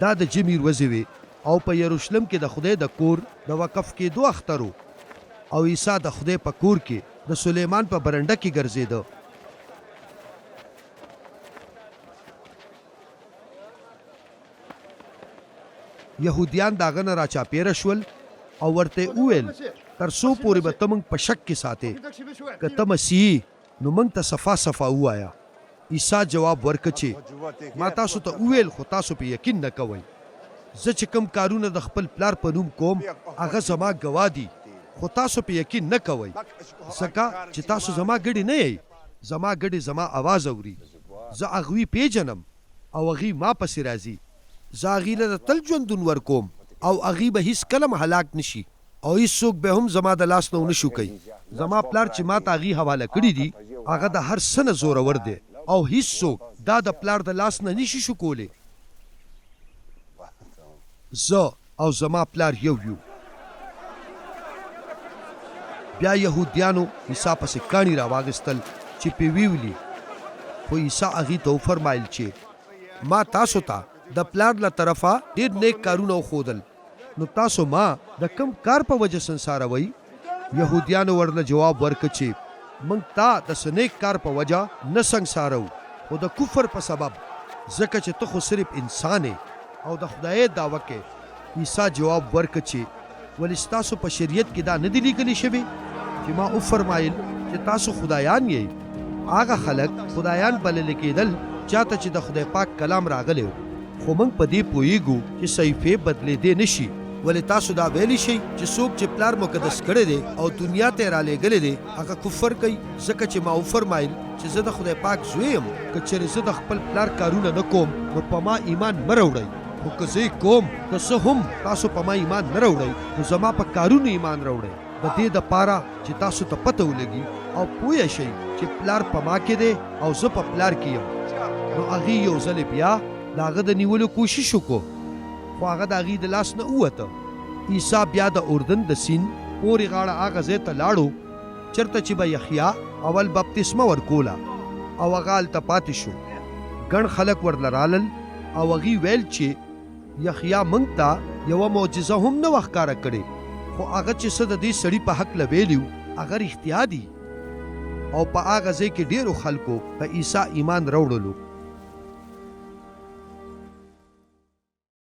دا د جمعې ورځې وې او په یروشلم کې د خدای د کور د وقف کېدو اختر ؤ او عیسی د خدای په کور کې د سلیمان په برنډه کې ګرځېده. یهودیان د هغه نه راچاپېره شول او ورته یې وویل، تر څو پورې به ته موږ په شک کې ساتې؟ که ته مسیح یې، نو موږ ته صفا صفا ووایه. عیسی جواب ورکړ چې، ما تاسو ته وویل، خو تاسو پرې یقین نه کوئ. زه چې کوم کارونه د خپل پلار په نوم کوم، هغه زما ګواه دي، خو تاسو پرې یقین نه کوئ، ځکه چې تاسو زما ګډې نه یئ. زما ګډې زما اواز اوري، زه هغوی پېژنم او هغوی ما پسې راځي. زه هغوی له د تل ژوندون ورکوم او هغوی به هېڅکله هم هلاک نه شي او هېڅوک به هم زما د لاس نه ونه شوکوي. زما پلار چې ما ته هغوی حواله کړي دي، هغه د هر څه نه زورور دی او هېڅوک دا د پلار د لاس نه نه شي شوکولی. زه او زما پلار یو یو. بیا یهودیانو عیسی پسې کاڼي راواخیستل چې پرې ویې ولي، خو عیسی هغوی ته وفرمایل چې، ما تاسو ته د پلار له طرفه ډېر نېک کارونه وښودل، نو تاسو ما د کوم کار په وجه سنګساروئ؟ یهودیانو ورله جواب ورکړ چې، موږ تا د څه نېک کار په وجه نه سنګساروو، خو د کفر په سبب، ځکه چې ته خو صرف انسان یې او د خدایۍ دعوه کوې. عیسی جواب ورکړ چې، ولې ستاسو په شریعت کې دا نه دي لیکل شوي چې ما وفرمایل چې تاسو خدایان یئ؟ هغه خلک خدایان بلل کېدل چاته چې د خدای پاک کلام راغلی و. خو موږ په دې پوهېږو چې صحیفې بدلېدی نه شي. ولې تاسو دا ویلی شئ چې څوک چې پلار مقدس کړی دی او دنیا ته یې رالېږلی دی هغه کفر کوي؟ ځکه چې ما وفرمایل چې زه د خدای پاک زوی یم. که چېرې زه د خپل پلار کارونه نه کوم نو په ما ایمان مه راوړئ، خو که زه یې کوم، که څه هم تاسو په ما ایمان نه راوړئ نو زما په کارونو ایمان راوړئ، د دې دپاره چې تاسو ته پته ولګي او پوه شئ چې پلار په ما کې دی او زه په پلار کې یم. نو هغوی یو ځلې بیا د هغه د نیولو کوشش وکړو، خو هغه د هغوی د لاس نه ووته. عیسی بیا د اردن د سیند پورې غاړه هغه ځای ته لاړو چرته چې به یحیی اول بپتسمه ورکوله او هغه هلته پاتې شو. ګڼ خلک ورله رالل او هغوی ویل چې یحیی موږ ته یوه معجزه هم نه وه ښکاره کړې، خو هغه چې څه د دې سړي په هکله ویلي وو هغه رښتیا دي. او په هغه ځای کې ډېرو خلکو په عیسی ایمان راوړلو.